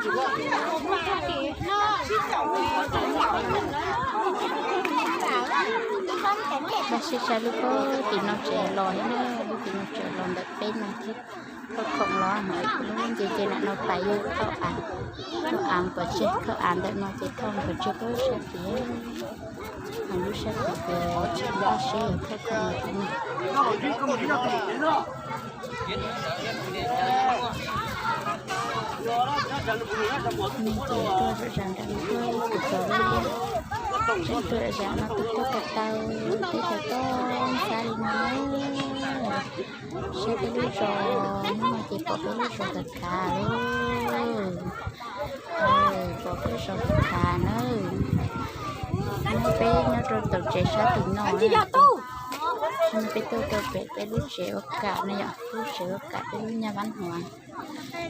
Pab sib saib lub pob tim no tsev los thiab na, lub tim no tsev los ntawm peb no thiab. Khauj khoom los lub nce ces lam no pais yog khauj av, khauj av pov tseg, khauj av ntawm no ces thauj pov tseg pab sab tid. Lub sab tid ces tsis npaj seb yog khauj khoom los tim no. Nws ces tuaj zom zaws nram no tuaj kuv txog lub liaj, tseem tuaj zom zaws no tuaj tuaj ko taw, peb cov toj ntxhab li no. Saib peb lub zos, hnub no ces pom peb lub zos khav khav lawm. Pom peb zos khav khav na. Hnub peb nyob rau tom tsev sab tim no, peb tuaj rau pem peb lub tsev ua kam no yom, lub tsev ua kam peb lub nyab vab hnuav.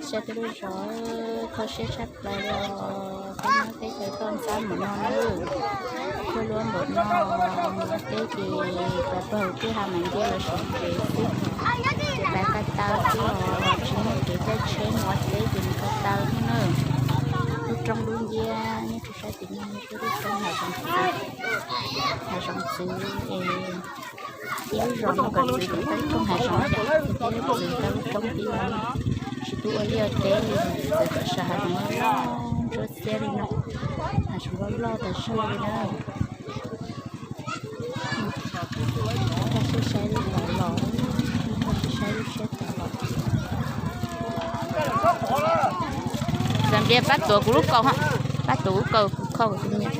Saib peb lub zos, kho siab tshaj plaws li os. Peb nyob peb cov toj ntxhab npaum no na, khuab luab npaum no, peb ces pab pawg twb ha mas ntiab los sawv tsev xwb. Ces pab ko taw xwb os, tsis muaj kev caij tsheb mus ua teb ces mus ko taw thiab na. Lub roob lub ntiab nyob rau sab tim no, lub roob hav zoov txwv, hav zoov txwv es ib lub zos no kom txwv kom tau lub roob hav zoov, txwv tau lub roob tib no, tsis pub ua liaj ua teb li, txwv kom saum hav zoov loj ntsuab xiab li no, hav zoov loj loj tas zog li na. Koj sib saib lub tod los, koj sib saib lub siab tod los. Zam npias pab tuav kuv lub kaus, pab tuav kuv kaus, kuv kho kuv tus me nyuam.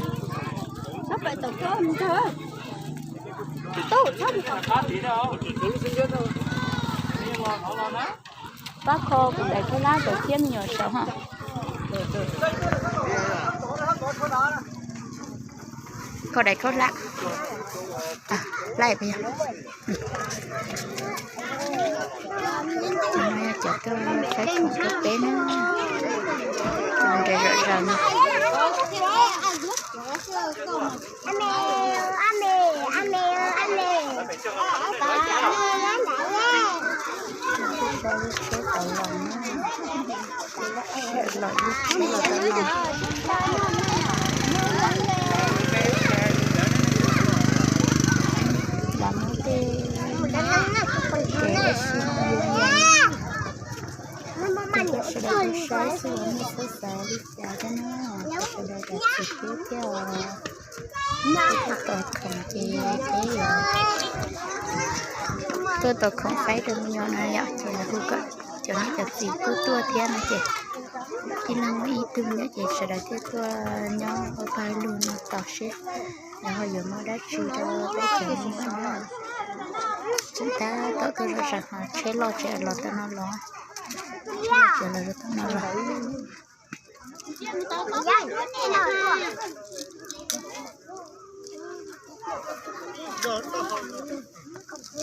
Pab kho kuv daim khaub hlab kom thiab me nyuam saud ha. Kho daim khaub hlab. Hlab puas yog? No yog cov tuaj saib khoom rau peb na. Nres zom zaws no. Saib lub tsheb tod los na. Sawv los lub tsheb los tau los. Los muab tej kev dab tsi no, sawv daws saib xwb los muaj xub xav li cas thiab na. Sawv daws zam txim pub thiab os. Tuaj tos khoom ces peb yuav tuaj tos khoom faib rau me nyuam no yom, ces hu kom cov niam cov txiv tuaj tuaj thiab no ces ib leeg muaj ib tug me nyuam ces sawv daws thiaj tuaj nyob ua pawg lug no tos seb lawv ho yuav muab dab tsi rau peb cov me nyuam na. Tseem tab tom tuaj zom zaws ho tsheb loj tseem los tau no los, tsheb loj tseem los tau no los. Cov ntxhais viab cov tais los los zom zaws pem los,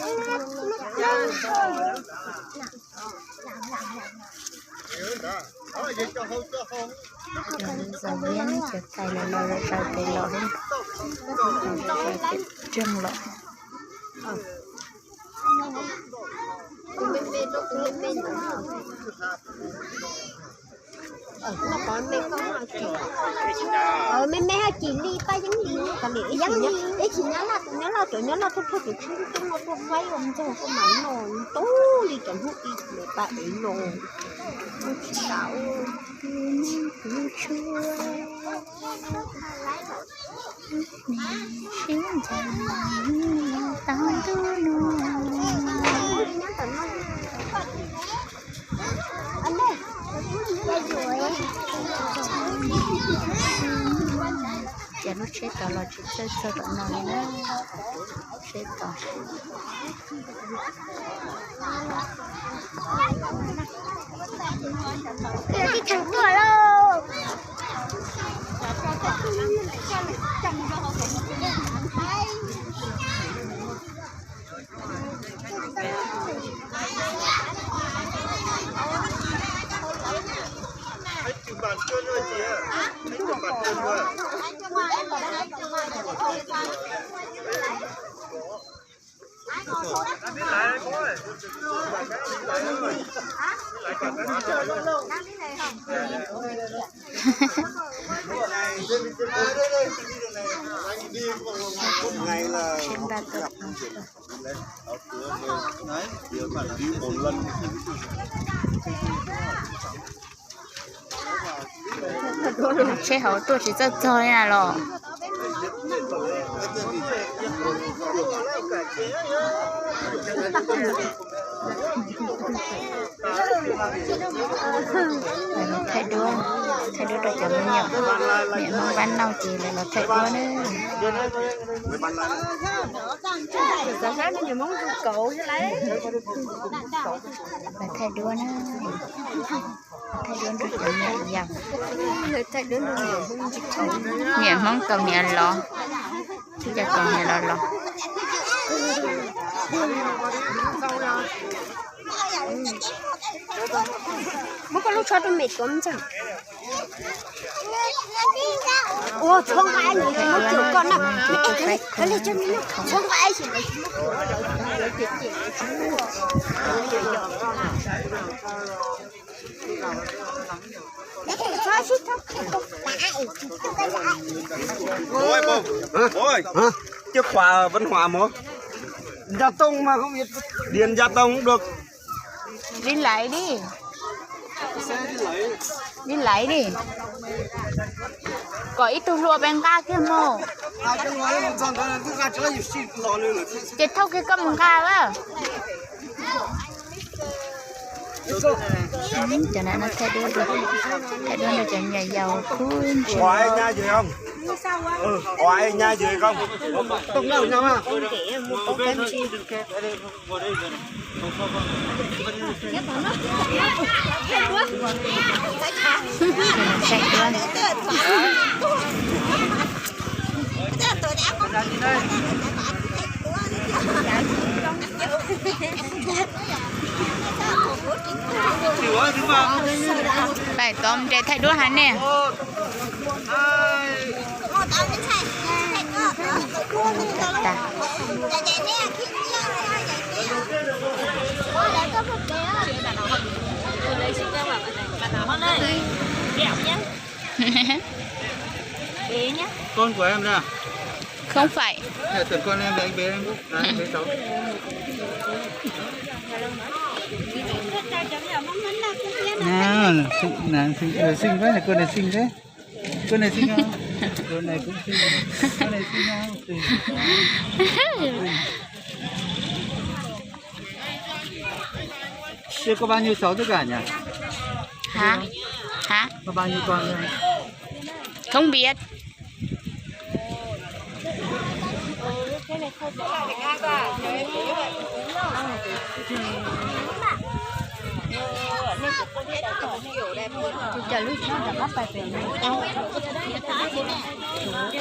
zom zaws pem roob los. Me me haj kim li paj yeeb li, ib chim nyob loj, tus nyob loj, cov nyob loj thawj thawj tus tsheb coob no tuaj faib ua ntxog kuj mam noj ntau li cov hnub ib me paj ev no. Tsis tau. Sib ncaim tau ntuj no. Ces lub tsheb tod los tsis txawj txog tom no li na. Tsheb tod. Tib theem tuaj lauj. Tsheb hauv tuaj tsis txawj txog li na los. Thaij duab, thaij duab rau cov me nyuam, niam Hmoob Vaj Nauj ces lawv los thaij duab na. Lawv thaij duab na, thaij duab nrog cov niam yau. Niam Hmoob kaus hniav lov, twb cov kaus hniav lov lov. Muab koj lub tsho rau mem tuav ntag. Ua tshuab nqa es nws muab cem koj na. Tshuab nqa es nws muab cem koj. Cov khua văn hóa mos, Gia Tông mà không biết, Điện Gia Tông cũng được. Đi lấy đi. Đi lấy đi. Kom ib tug hluas pes nqa kiag mus. Ces thauj kiag koj mus nqa lawm. Cov no thaij duab, thaij duab rau cov me nyuam yaus khub ntsia. Pais tod nres thaij duab hais nej. Con của em nè. Không phải. Em tưởng con em là anh bé, à, anh bé cháu. À, xinh, à, xinh, ờ, xinh quá, cô này xinh thế. Cô này xinh không? Cô này cũng xinh. Cô này xinh không? Xinh. Xinh. Xưa có bao nhiêu cháu tất cả nhỉ? Hả? Hả? Có bao nhiêu con? Không biết.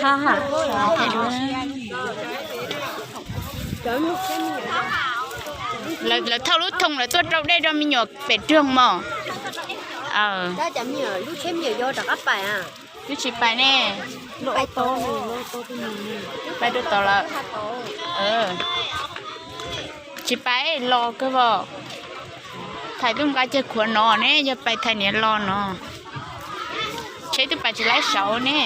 Tha hả? Lawv, lawv thauj lub thoo lawv tuaj rau dej rau me nyuam pem roob mog. Twb tsis pais ne. Pais rau tod lawm. Tsis pais los kawg os. Thais twb nqa ceg khuav no ne, yog pais thais niam los no. Tsheb twb pais tsis laib saud ne.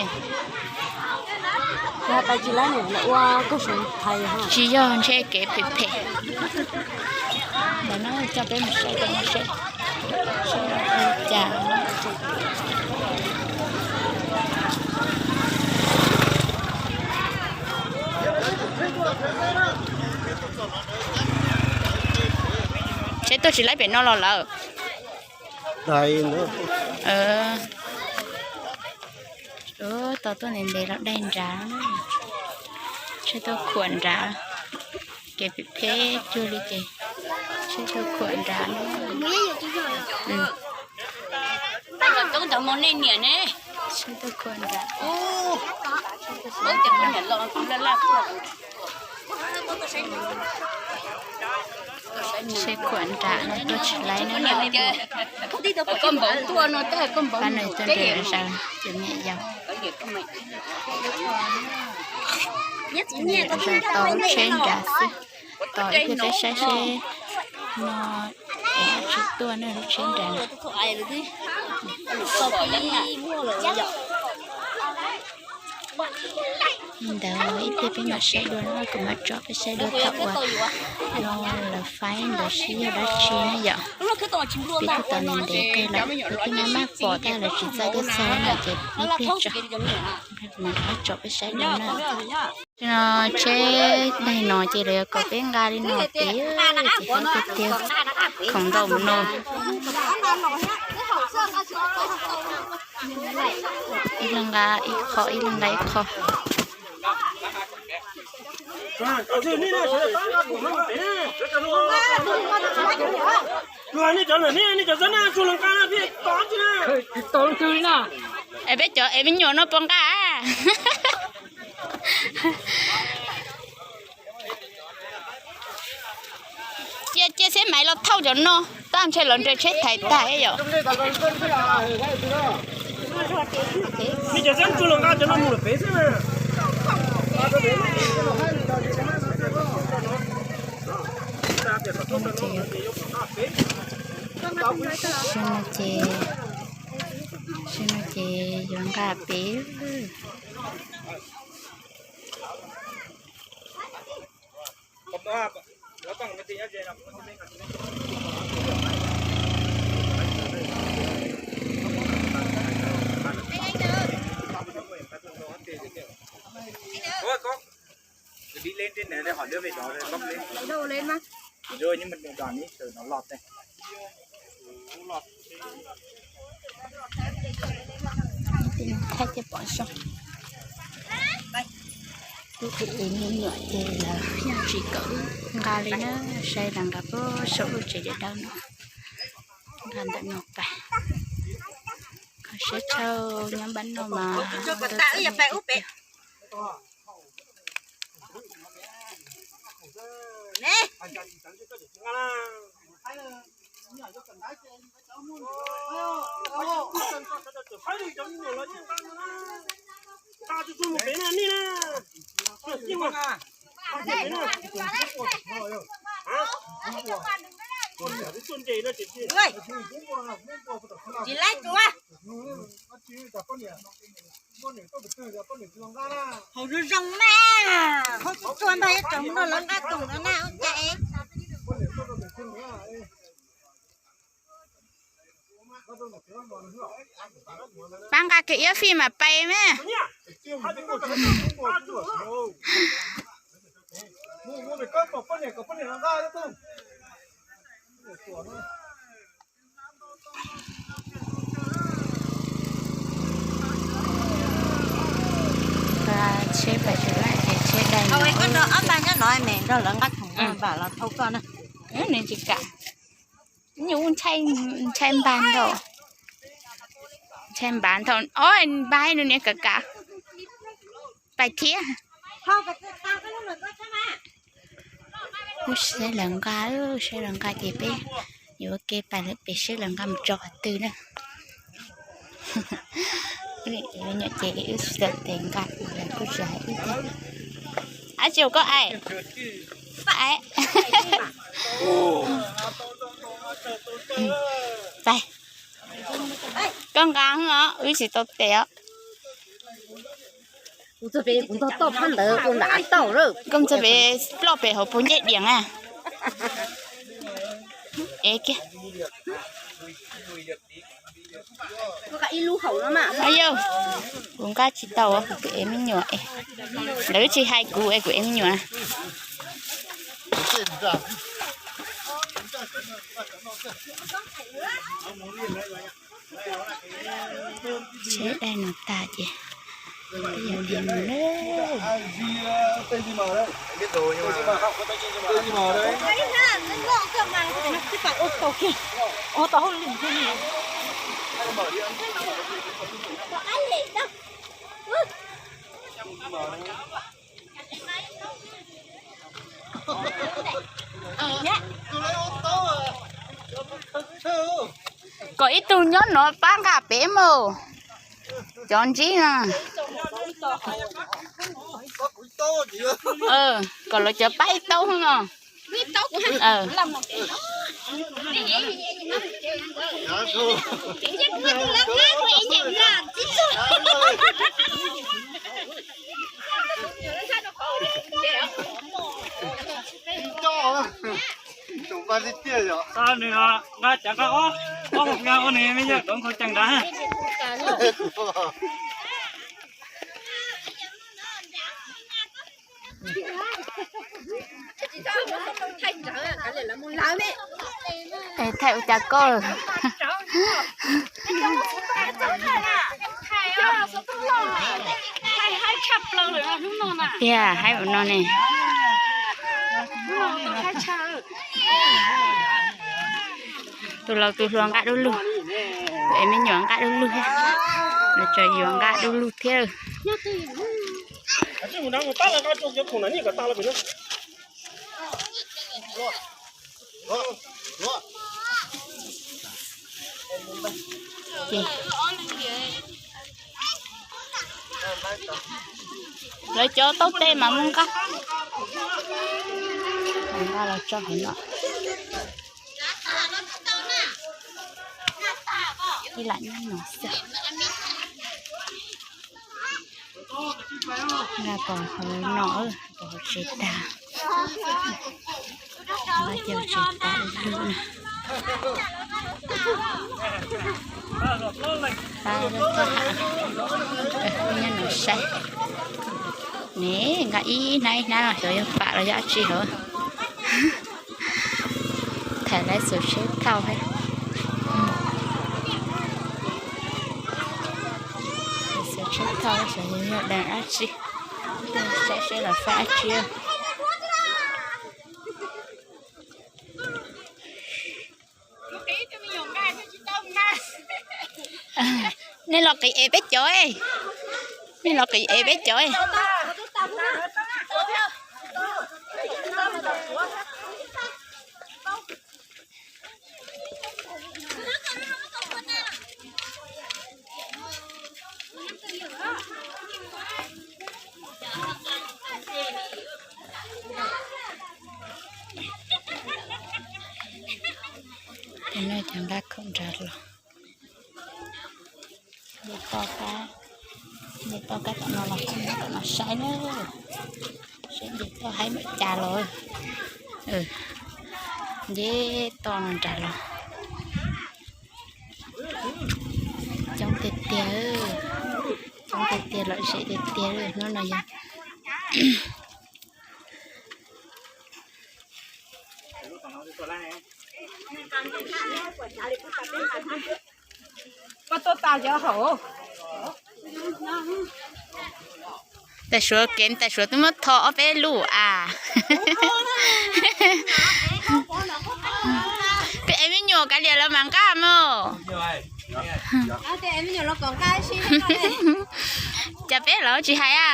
Tsis yog, ntshe kev phem phem. Ntawm no coj peb mus saib, saib cas. Tsheb tuaj tsis laib pem no los lawm. Tos tuaj ntev ntev los daig nrad. Tsheb tuaj khuam nrad. Kev phem phem cuag li ces tsheb tuaj khuam nrad. Tsheb tuaj khuam nrad. Tsheb khuam nrad no tuaj tsis laib na. Pab no tuaj nrad zaws ces niam yau. Zaws tau lub tsheb nrad xwb. Tos ib pliag peb saib seb no es tsis tuaj ne lub tsheb nrad. Li ntawd ib pliag peb mam saib dua na, kuv mam tso peb saib dua thaum uas no lawv faib ntawd sib yog dab tsi na yom. Peb twb tos ntev ntev kawg lawm, peb twb maj maj pom tab lawv tsis txawj tuaj txog na ces ib pliag tso, mam tso peb saib dua na. No tsheb daig no ces lawv yuav kom peb nqa li no pem, ces faib tiag tiag, khoom ntau mus no. Ib leeg nqa ib qho, ib leeg nqa ib qho. Es peb cov es me nyuam no puas nqa? Cia cia seb maiv los thauj cov no, tab ntshe lawv nres tsheb thaiv tag yom. Sib no ces, sib no ces yuav nqa pem. Thaij thiaj pom zoo. Lub es me nyuam ces lawv yeej tsis kom wb nqa li na, saib lawv nqa puag saum lub tsev dawb dawb no, nqa ntawm no pais. Kho siab tshaj, nyob npab no mas ua ntau txom nyem tiag tiag. Tsis laib tsuas. Haus zoo zoo na, haus tsuag tsuag ntag, yuav tsum mus nrog lawv nqa koom no na ua cas. Pab nqa kiag iab fij mas pais mas. Nqa tsheb pais tsev lawm ces tsheb dai no. Koj nrog ob pab nyob no, nrog lawv nqa khoom npam los thauj koj na. Nws tsis kam, nyuj ntshai npag nthaum, ntshai npag nthaum ob npag nws niam kam kam pais thiab. Wb saib lawv nqa, saib lawv nqa ces peb yuav ua ke pais lawm pem saib lawv nqa mus tso qhov twg na. Nyuam ces wb tsis tau tes nqa, lawv kuj tsis hais wb thiab. Ab tsi koj aim, pais, koj nqa os, wb tsis tau tes os. Koj ntxog pem ploj pem hauv puas ncej diam na. Es kiag. Yog, kuv nqa tsis tau, kuv twb ev me nyuam es, lawv tsis hais kuv es kuv ev me nyuam. Tsheb dai no tag ces peb yuav mus na. Kom ib tug nyob no pab nqa pem mus. Cov ntsib no. Kom lawv cov pab ib taub no. Nqa cav nqa ob, ob nqa ua ne me nyuam rov nkhaus cees nrad. Thaij ua cas koj? Tiag, haib ua no ne. Tus laus tus hluas nqa dub lug, tus ev me nyuam nqa dub lug thiab, nws tseem yuav nqa dub lug thiab. Lawv cov taub teb mas muaj nqaj, nqa los tso hauv no. Ib lam nyob no xwb. Nqa pom hauv no, pom hauv tsev tag, nqa coj tsev tas ib lub na. Pab lub toj hav, nyob no saib ne, nqa ib hnab ib hnab no xyov yog pam los yog dab tsi hauv. Tham laiv xuas tsheb thauj thiab. Laiv xuas tsheb thauj xyov yog dees dab tsi, saib seb los fab dab tsi. Nej los qiv ev peb cov, nej los qiv ev peb cov. Cov no cov nqa khoom nrad los. Nce toj kab, nce toj kab tom no los, tom no saib na, saib nce toj haib npaum cas los. Nce toj no nrad los. Coob tiag tiag, coob tiag tiag, lom zem tiag tiag hnub no yog. Tais Suav kev, tais Suav twb muab tho ob peb lub as. Peb ev me nyuam kav liam los mam nqa mog. Cas peb los tsis hais a?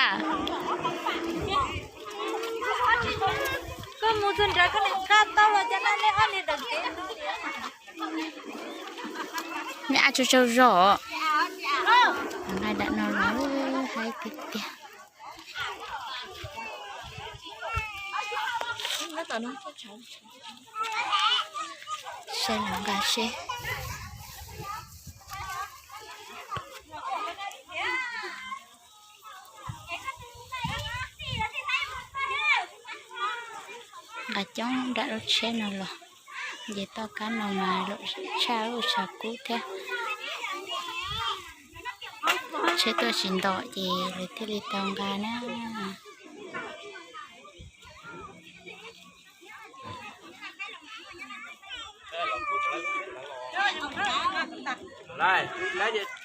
Nej ab tsaug tsaug zog, nqa dam no los haib tiag tiag. Saib los nqa seb. Nqa coob nram lub tsheb no los, nce toj kab no mas lom zem tshaj, tshav kub thiab. Tsheb tuaj tsis nto ces lawv thiaj li tau nqa na.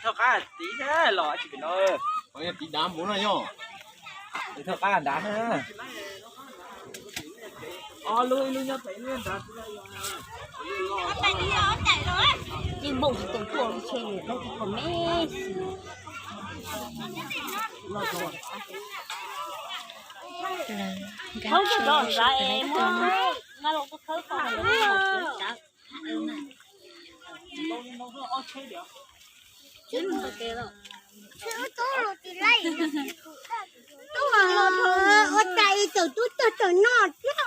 Thoj qab tiv los tsis pem no, tiv dav mus no yog, thoj qab dav. Ib npooj tsis tau tuaj li, tshe nws tau tsis tau me xwb. Khawb zog los nrad es muab nqa los kuj khawb tau. Ua cas thaum tub tag thaum no thiab.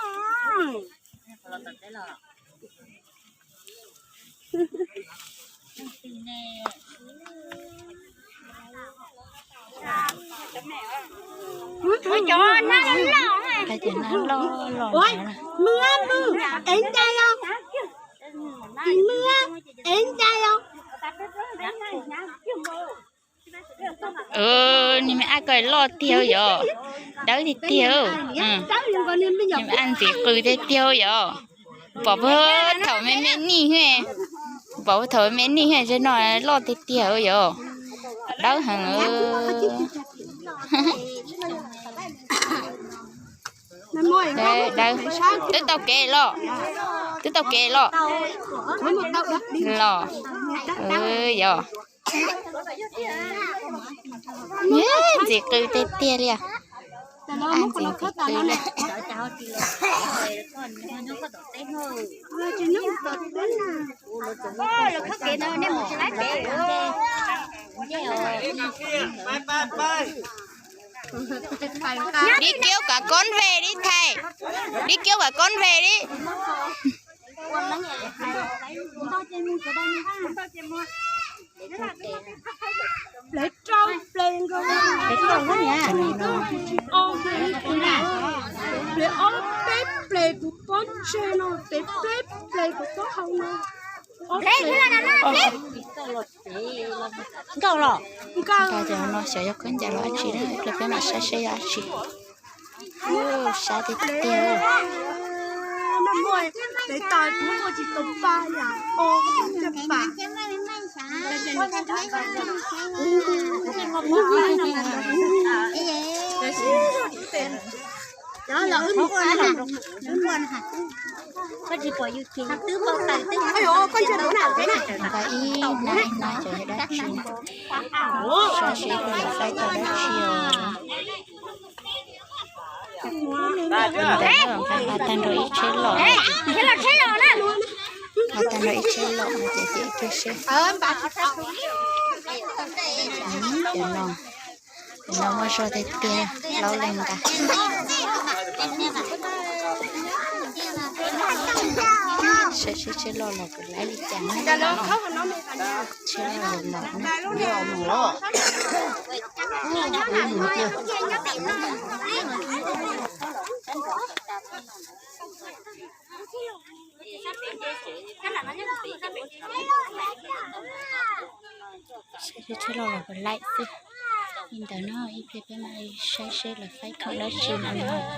Cov nab loj loj los. Ua, mw, mw, ev ncaj os. Mw, ev ncaj os. Niag me ab ko loj tiag yom, dawb tiag tiag. Niag me ab ntxim qw tiag tiag yom. Pom puag thaum me me nij, pom puag thaum me me nij, zaum no loj tiag tiag yom, dawb heev. Twb tau kev los, twb tau kev los, los yog. Ntxim qw tiag tiag li. Ab ntxim qw li. Đi kêu cả con về đi thầy. Đi kêu cả con về đi. Lawv rau ple nkawd, lawv ob peb ple kuv pob ntseg no, peb peb ple kuv pob hau no. Nkauj los, nkauj los. Xyov yog khaub ncaws los dab tsi na, ib pliag peb mam saib seb yog dab tsi. Sab tiag tiag. Nqa ib hnab ib hnab cov yog dab tsi, saib seb kuv yuav faib tau dab tsi os. Ntawd nqa tag nrho ib tsheb los, nqa tag nrho ib tsheb los no ces ces kiag seb. Cov no, cov no muaj zog tiag tiag, laub leeg nqa. Saib seb tsheb loj los kuv laib li cas na. Tsheb loj los. Saib seb tsheb loj los kuv laib xwb. Li ntawd no ib pliag peb mam li saib seb lawv faib khoom dab tsi no,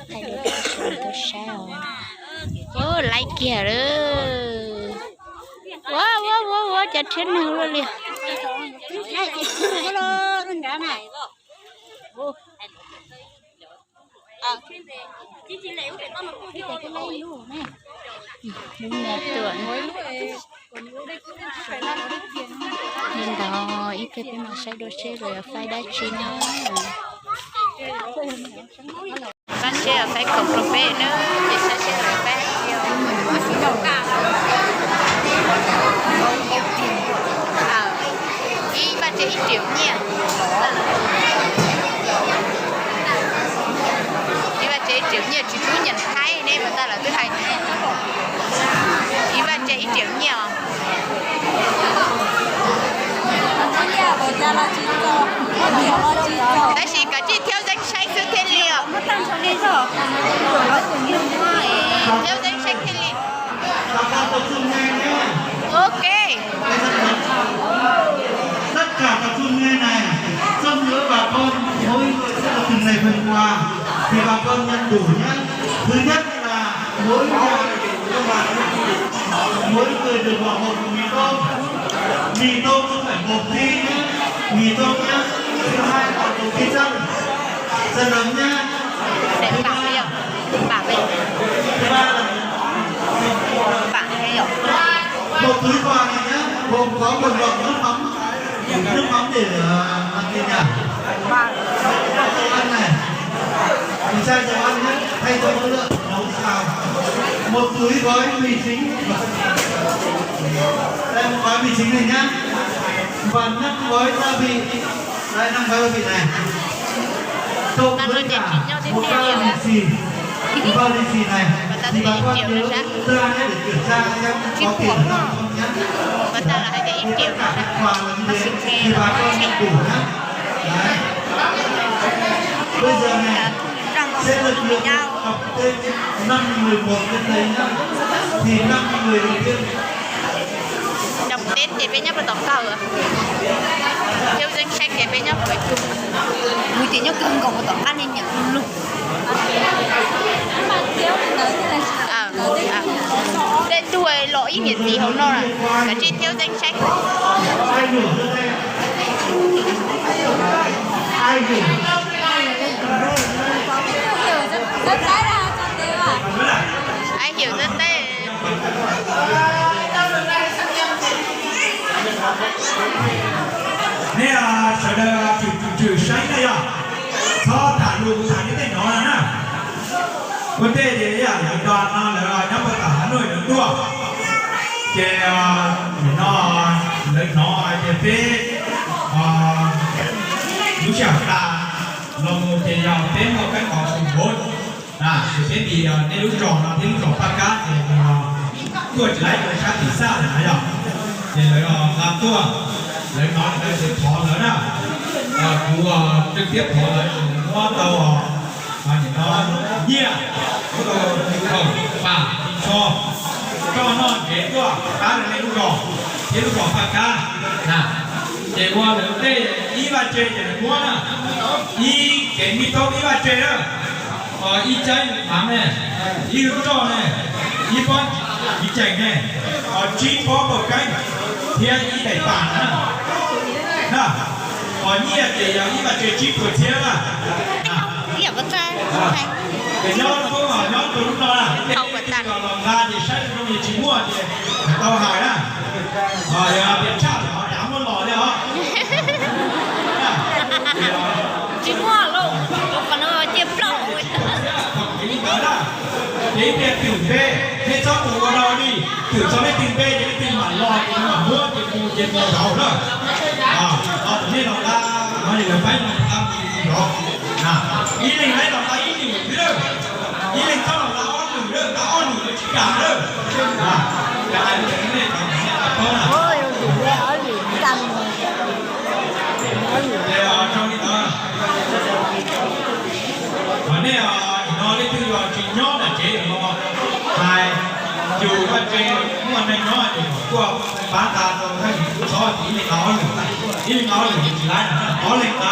thaij rau peb sawv daws tau saib os. Ua laib kiag lawm. Ua ua ua ua cov tsheb neeg luaj li. Lub me tuam. Li ntawd ib pliag peb mam saib dua seb lawv yuav faib dab tsi na. Pab seb faib khoom rau peb na, ces saib seb lawv faib dab tsi os. Ib vaj tse ib triệu nyiaj. Ib vaj tse ib triệu nyiaj tsis pub nyiaj Thaib ne, mas ntawd lawv twb hais ib vaj tse ib triệu nyiaj os. Tab sis kav tsij thiếu danh sách xwb thiaj li os. Thiếu danh sách thiaj li. Ok. Tất cả tập trung ngay này, trông nhớ bà con, mỗi người sẽ được từng này phần quà, thì bà con nhận đủ nhé. Thứ nhất là mỗi nhà, mỗi người được vào hộp mì tôm, mì tôm không phải hộp tí nhé, mì tôm nhé. Thứ hai là hộp tí chân, chân ấm nhé. Thứ ba, thứ ba là một túi quà này nhé, gồm có một lọ nước mắm, nước mắm để ờ, ăn tin nhỉ? Ăn này, một chai dầu ăn nhé, thay cho mỡ lợn, nấu xào. Một túi gói mì chính. Đây một gói mì chính này nhá. Và năm gói gia vị. Đây, năm gói gia vị này. Cộng với cả một bao lì xì. Một bao lì xì này. Thì bà con nhớ ra nhé để kiểm tra xem có tiền không nhé. Đấy. Thì tất cả các quà là như thế. Thì bà con nhận đủ nhé. Đấy. Rau mus rau mus nyob. Rau mus teb ces peb nyob puag tom qab. Thiab zeeb saib ces peb nyob puag tom. Kuv ces nyob kawg nkaus puag tom qab niag niam lug. Tej tug los ib niam txiv hauv no, kav tsij thiab zeeb saib. Ai, hiểu rất tệ. Nej sawv daws tsum tsum saib na yog, txhob tham lus tham nej tej no na. Ua ntej ces ib yam lawv no lawv nyob puag tom Hà Nội lawv tuaj, ces nim no lawv hnov hais tias peb lub sij hawm tas los mus ces yog peb muaj kab qos xu npov na, ces peb nti nej lub zos no thiab lub zos Paj Kab ces tuaj tsis laib rau sab tim xaj lawm na yog. Ces lawv nqa tuaj, lawv hnov lawv ces thov lawv na, kuv tswj thiab thov lawv ces lawv muab tau nim no nyiaj, muab tau khoom pam tis tsho, coj noj ntsev tuaj pab rau nej lub zos thiab lub zos Paj Kab na. Ces ua lawv tej ib vaj tse ces lawv muab na, ib kev me tub ib vaj tse na, ib caib mav ne, ib lub roj ne, ib pob tsiv ceem ne, tsib pob paj keeb thiab ib daim pam na. Qhov nyiaj ces yog ib vaj tse tsib puas txhiab na. Ces nyob, nyob rau lub no na, los nqa ces saib zoo li tsis muaj ces tau hais na. Yog tias tshaj ces ho rov muab los thiab os. Tsis muaj lauj, qhov no cia plaub. Ces ib pliag twm npe, nej txhob mus ua no li, twm txog leej twg npe ces leej twg mam los ces mam muab ces mus ces mus zaum na. Los nej los nqa, no ces lawv faib no nqa mus zaum. Ib leeg laib los nqa ib lwm xwb, ib leeg txhob los nqa ob lwm, nqa ob lwm lawv tsis kam na. Ces hais li ntawd nej paub na. Ho nej no leej twg tsis nyob nram tsev los hais, yus vaj tse muaj neeg nyob ces kuj pab nqa rau, tab sis kuj txhob ib leeg nqa ob lwm, ib leeg nqa ob lwm tsis laib na, ob leeg nqa.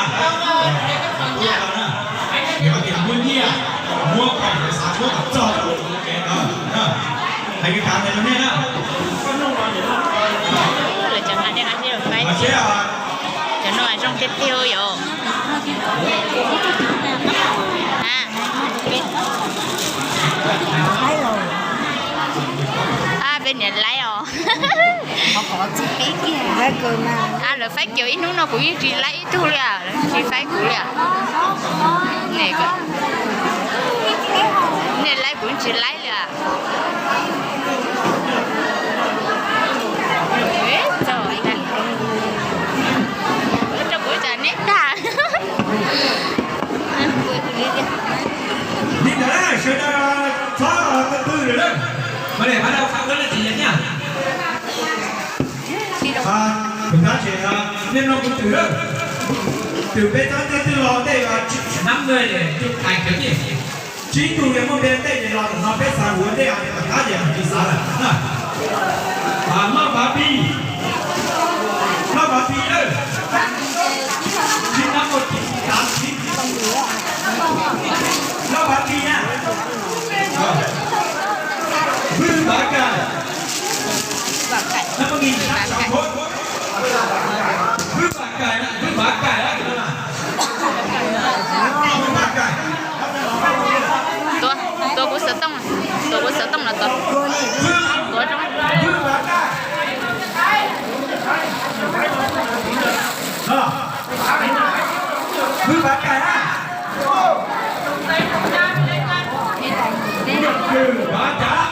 Yog tias muaj nyiaj, muab kom lawv xav muab kom txog rau lawv tsev ntawd na. Hais kev kav ntawd rau nej na. Lawv cov nqa nej nqa seb lawv faib. Cov no zoo tiag tiag yom. Peb niam laib os. Lawv faib kiag ib hnub no kuv yeej tsis laib ib tug li, lawv tsis faib kuv li. Nej laib kuv tsis laib li. Rau kuv tsam neb tag. Li ntawd sawv daws txhob qw lawm, mam li pab dau qab wb leej txiv yam nyaj. Tus tab sis nej mloog kuv twm lawm, twm peb txhob tej twg los tej, nab nqe es tus hais kev tiag. Tsib tug yog muaj npe tej ces los ntawm no peb xav ua ntej hais tias tom qab ces tsis xav lawm na. Loj Pav Pis, Loj Pav Pis lawm, tsib nab ua tim tav tsib, Loj Pav Pis na. Vwj Pav Kais, nab ua tim tav tsib, Vwj Pav Kais, Vwj Pav Kais, Vwj Pav Kais. Tuav, tuav kuv xov tooj, tuav kuv xov tooj los tuav. Tuav zoo. Vwj Pav Kais na. Kwm Pav Cav.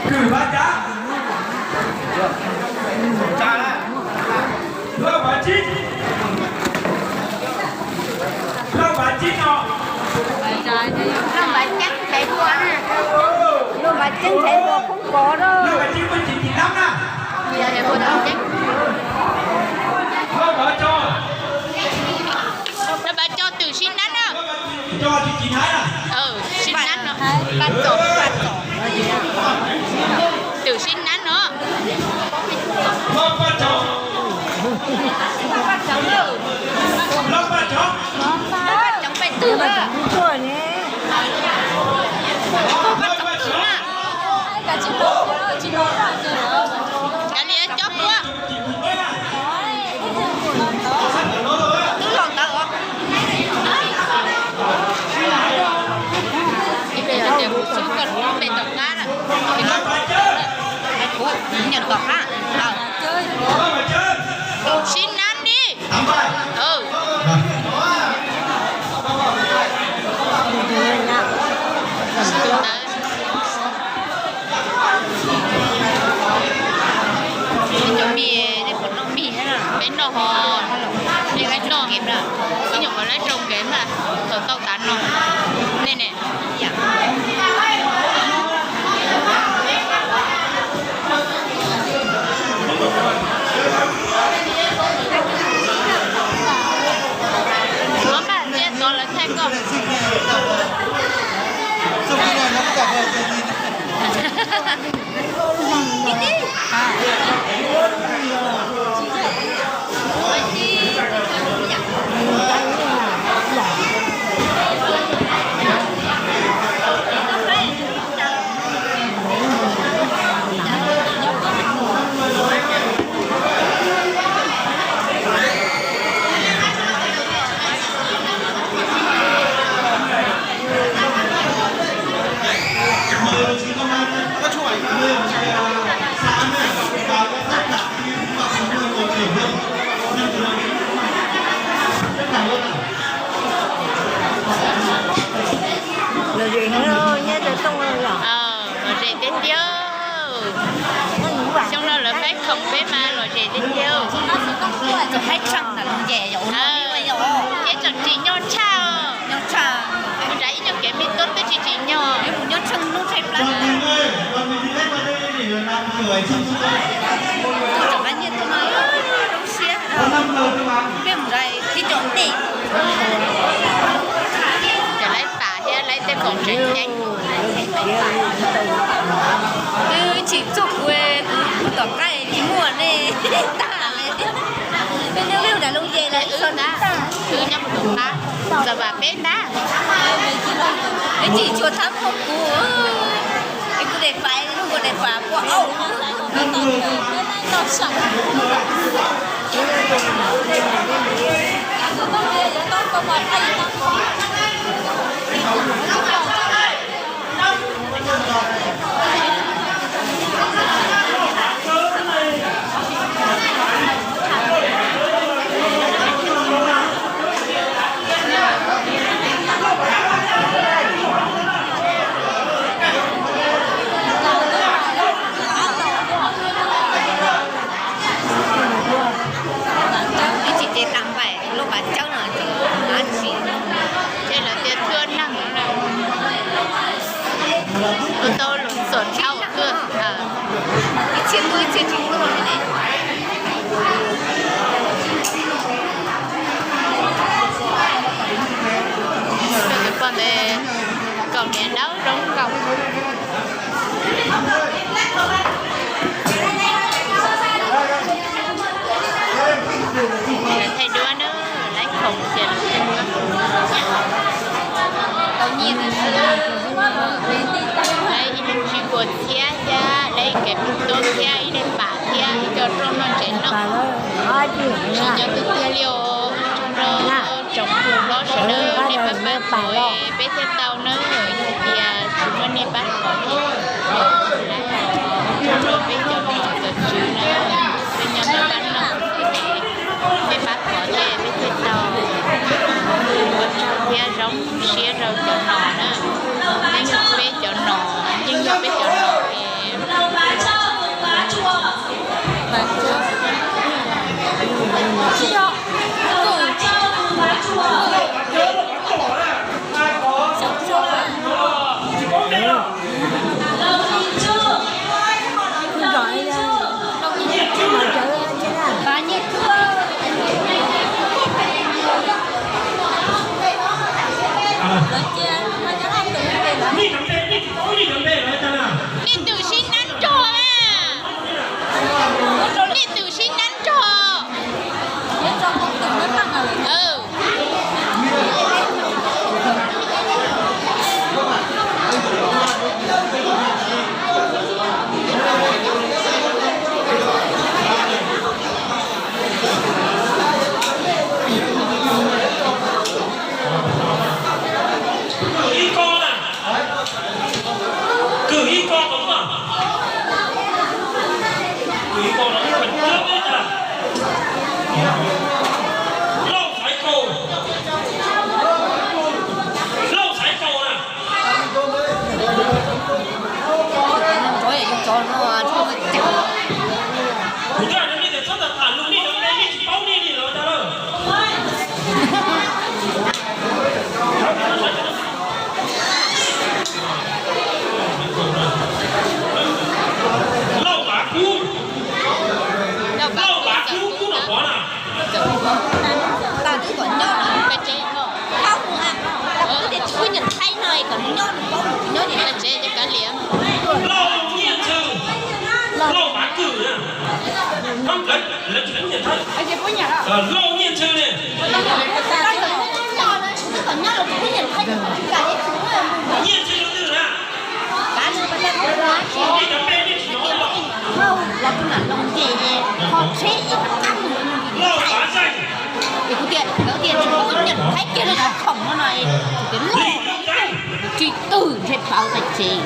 Kwm Pav Cav. Lauj Pav Tsib. Lauj Pav Tsib no. Lauj Pav Tsib, Lauj Pav Tsib muaj tsis tim tab na. Lauj Pav Sib nab no. Twm sib nab no. Kav liam cob kuab. Twb los ntawd os. Ib pliag yog tias kuv xub koj lub npe tom qab lawm, kuv nyuam tom qab. Sib nab ni. Cov mis, nej puas noj mis? Peb noj ho, peb noj. Ib nyuam qhuav laib rau kev mas thaum tau tav no. Nej ne? Muab npaj tsiaj tod lawv thaij koj. Lom zem tiag tiag. Xyoo no lawv faib khoom peb mas lom zem tiag tiag. Thiab tseem tsim nyog tshaj. Mus nrad ib nyuag kev me tub twb tsis tsim nyog. Cov laib pam thiab laib tej khoom tseem ceeb. Twb tsis txog kuv, kuv tom qab tsis muaj nej tag li. Peb nyob peb ua nram loo ces lawm, wb nyob tom qab, txawm vam peb ntab. Peb tsis tshua thab qhov kuv, es kuv daim pam, kuv daim pam pua auj. Ib tsis ces tas npaim lub pas cawb no ces av tsis, ces lawv tias thua neeg. Ua tau lus txom dhau tuaj. Ib txhia tuaj ib txhia tsis tuaj li ne. Tus poj ntawd kaum niam dawb zoo nkaus. Lawv thaij duab na, laib khoom ces lawv thaij duab. Tau nyiaj, laib ib lub tsib puas txhiab thiab, laib kev pub tub thiab, ib daim pam thiab, ib co rooj noj ntses noj. Tsis nyob twg tiag li os. Tsoom phooj ywg sawv daws nej pab pab thov peb thiaj tau na, yog tias tsis muaj nej pab thov ces rau peb cov nom cov tswv na, peb nyob peb pab noj, peb pab thov thiab peb thiaj tau. Ua tsaug thiab zoo siab rau cov nom na, yeej yog peb cov nom, yeej yog peb cov nom es Tau twb kom nyob no, peb tsev, tau mus a, tau twb tias tsis pub nyiam Thaib no kom nyob, nyob tsev cov kav liam. Lauj Nyiaj Ntxhw, Lauj Vav Kwm na, lawv tsis pub nyiam Thaib. Lauj Nyiaj Ntxhw ne, twb kom nyob los tsis pub nyiam Thaib, Nyiaj Ntxhw tus twg na? Kav liam, peb tau mus, hais tias peb mus hauj los tus nam loo ces kho tsheb es rov qab mus Lauj Vav Zaij. Es kuv tias, lawv tias tsis pub nyiam Thaib kiag li cov khoom no no, kuv tias loj li, tsis twg ntshe pauv tag tsev.